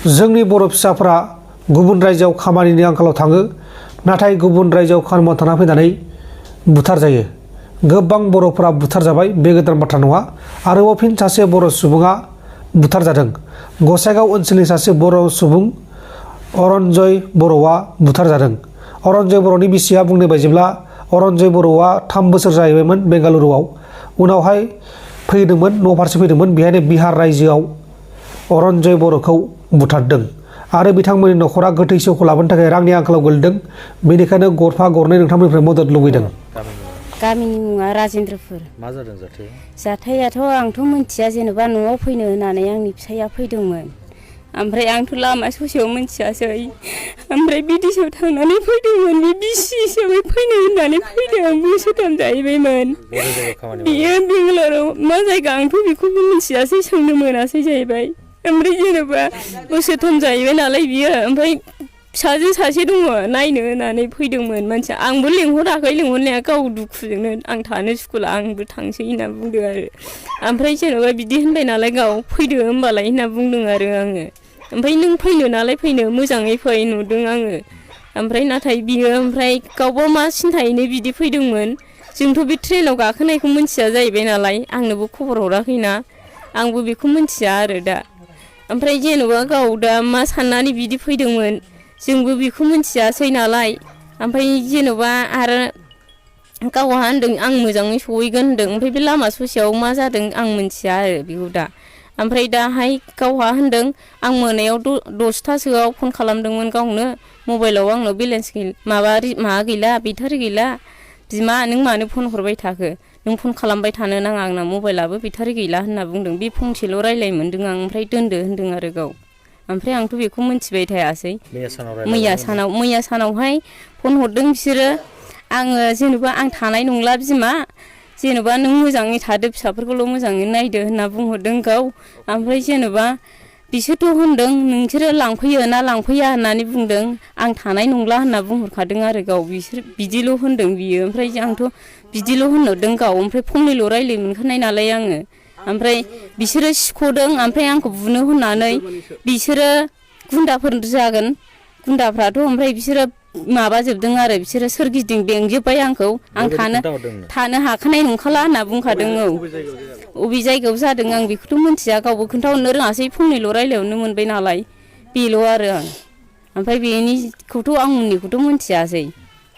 जोंनि बर' फिसाफोरा गुबुन रायजोआव खामानिनि आंखालाव थाङो, नाथाय गुबुन रायजोआव खामानि मावनो थांना फैनानै बुथार जायो। गोबां बर'फोरा बुथार जाबाय, बे गोदान बाथ्रा नङा। आरोबाव फिन सासे बर' सुबुङा बुथार जादों। गसाइगाव ओनसोलनि सासे बर' सुबुं अरन्जय बर'आ बुथार जादों। अरन्जय बर'नि बिसिया बुंनाय बायदिब्ला अरन्जय बर'आ 3 बोसोर जाहैबायमोन बेंगालुरुआव। उनावहाय फैदोंमोन, न' फारसे फैदोंमोन। बेहायनो बिहार रायजोआव अरन्जय बर'खौ बुथारदों आरो बिथांमोननि न'खरा गोथै सहखौ लाबोनो थाखाय रांनि आंखालाव गोलैदों। बेनिखायनो गरफा गरनै नोंथांमोननिफ्राय मदद लुबैदों। गामिनि मुङा राजेन्द्रपुर। मा जादों जाथाया? जाथायाथ' आंथ' मिथिया, जेनेबा न'आव फैनो होननानै आंनि फिसाइया फैदोंमोन। ओमफ्राय आंथ' लामा ससेयाव मिथियासै। ओमफ्राय बिदेशआव थांनानै फैदोंमोन। बे बिसि हिसाबै फैनो होननानै फैदों। बोसोरथाम जाहैबायमोन। बियो बेंगालराव मा जायगा आंथ' बेखौबो मिथियासै, सोंनो मोनासै जाहैबाय। ओमफ्राय जेनेबा बोसोरथाम जाहैबाय नालाय बियो। ओमफ्राय फिसाजो सासे दङ, नायनो होननानै फैदोंमोन मानसिया। आंबो लेंहराखै, लेंहरनाया गाव दुखुजोंनो आं थानो सुखुला, आंबो थांसै होनना बुंदों आरो। ओमफ्राय जेनेबा बिदि होनबाय नालाय गाव फैदो होनबालाय होनना बुंदों आरो आङो। ओमफ्राय नों फैनो नालाय फैनो, मोजाङै फै नुदों आङो। ओमफ्राय नाथाय बियो ओमफ्राय गावबा मा सिन्थायैनो बिदि फैदोंमोन। जोंथ' बे ट्रेनाव गाखोनायखौ मिथिया जाहैबाय नालाय, आंनोबो खबर हराखैना, आंबो बेखौ मिथिया आरो दा। ओमफ्राय जेनेबा गाव दा मा साननानै बिदि फैदोंमोन, जोंबो बेखौ मिथियासै नालाय। ओमफ्राय जेनेबा आरो गावहा होनदों आं मोजाङै सहैगोन होनदों। ओमफ्राय बे लामा ससेयाव मा जादों आं मिथिया आरो बेखौ दा। ओमफ्राय दाहाय गावहा होनदों आं मोनायाव 10थासोआव फन खालामदोंमोन गावनो। मबाइलाव आंनाव बेलेन्स माबा गैला, बेटारि गैला। बिमा नों मानो फन हरबाय थाखो, नों फन खालामबाय थानो नाङा, आंना मबाइलाबो बेटारि गैला होनना बुंदों। बे फंसेल' रायलाय मोन्दों आं। ओमफ्राय दोनदो होन्दों आरो गाव। ओमफ्राय आंथ' बेखौ मिथिबाय थायासै। मैया सानावहाय फन हरदों बिसोरो। आङो जेनेबा आं थानाय नंला बिमा, जेनेबा नों मोजाङै थादो, फिसाफोरखौल' मोजाङै नायदो होनना बुंहरदों गाव। ओमफ्राय जेनेबा बिसोरथ' होनदों नोंसोरो लांफैयो ना लांफैया होननानै बुंदों। आं थानाय नंला होनना बुंहरखादों आरो गाव। बिसोर बिदिल' होनदों बियो। ओमफ्राय आंथ' बिदिल' होनहरदों गाव। ओमफ्राय फंनैल' रायलाय मोनखानाय नालाय आङो। ओमफ्राय बिसोरो सिख'दों, ओमफ्राय आंखौ बुनो होननानै। बिसोरो गुन्दाफोर जागोन, गुन्दाफ्राथ'। ओमफ्राय बिसोरो माबाजोबदों आरो, बिसोरो सोरगिदिं बेंजोब्बाय आंखौ। आं थानो हाखानाय नंखाला होनना बुंखादों। औ, अबे जायगायाव जादों आं बेखौथ' मिथिया, गावबो खोन्थाहरनो रोङासै। फंनैल' रायलायहरनो मोनबाय नालाय, बेल' आरो आं। ओमफ्राय बेनिखौथ' आं उननिखौथ' मिथियासै,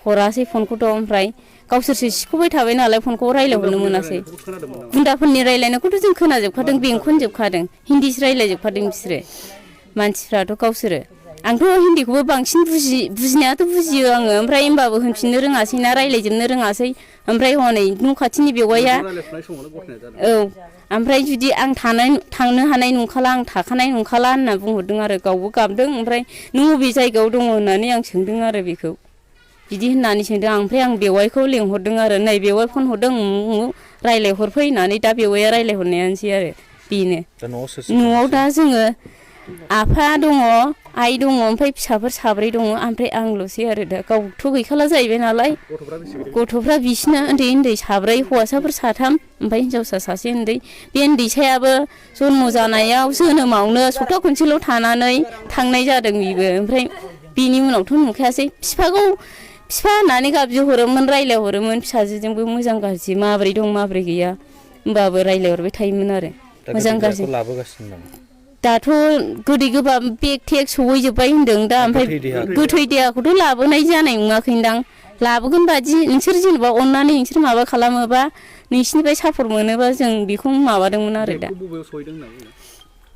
हरासै फनखौथ'। ओमफ्राय गावसोरसो सिख'बाय थाबाय नालाय, फनखौ रायलायहरनो मोनासै। गुन्दाफोरनि रायलायनायखौथ' जों खोनाजोबखादों, बेंखनजोबखादों, हिन्दीसो रायलायजोबखादों बिसोरो मानसिफ्राथ' गावसोरो। आंथ' हिन्दीखौबो बांसिन बुजिनायाथ' बुजियो आङो। ओमफ्राय होमबाबो होनफिननो रोङासै ना, रायलायजोबनो रोङासै। ओमफ्राय हनै न' खाथिनि बेवाइया, औ, ओमफ्राय जुदि आं थांनो हानाय नंखाला, आं थाखानाय नंखाला होनना बुंहरदों आरो। गावबो गाबदों। ओमफ्राय नों बबे जायगायाव दङ होननानै आं सोंदों आरो बेखौ। बिदि होननानै सोंदों आं। ओमफ्राय आं बेवाइखौ लेंहरदों आरो, नै बेवाइ फन हरदों, रायलायहरफै होननानै। दा बेवाइया रायलायहरनायानोसै आरो बेनो। न'आव दा जोङो आफा दङ, आइ दङ, ओमफ्राय फिसाफोर 3 दङ। ओमफ्राय आंल'सै आरो दा। गावथ' गैखाला जाहैबाय नालाय। गथ'फ्रा बिसिना उन्दै उन्दै 4, हौवासाफोर 3, ओमफ्राय हिनजावसा सासे उन्दै। बे उन्दैसायाबो जन्म जानायाव, जोनोमावनो सप्ता खनसेल' थानानै थांनाय जादों बेबो। ओमफ्राय बेनि उनावथ' नुखायासै। बिफा होननानै गाबज्रिहरोमोन, रायलायहरोमोन। फिसाजोजोंबो मोजां गाज्रि माबोरै दं माबोरै गैया होमबाबो रायलायहरबाय थायोमोन आरो। मोजां गाज्रि दाथ' गोदै गोबाब बेग थेग सहैजोब्बाय होनदों दा। ओमफ्राय गोथै देहाखौथ' लाबोनाय जानाय नङाखैदां, लाबोगोन बादि। नोंसोर जेनेबा अननानै नोंसोर माबा खालामोबा, नोंसिनिफ्राय सापर्ट मोनोबा, जों बेखौ माबादोंमोन आरो दा।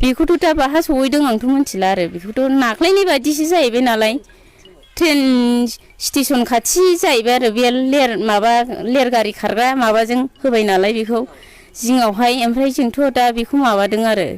बेखौथ' दा बाहा सहैदों आंथ' मिथिला आरो। बेखौथ' नाख्लायनाय बादिसो जाहैबाय नालाय। ट्रेन स्टेसन खाथि जाहैबाय आरो। बे लेर गारि खारग्रा माबाजों होबाय नालाय बेखौ जिङावहाय। ओमफ्राय जोंथ' दा बेखौ माबादों आरो।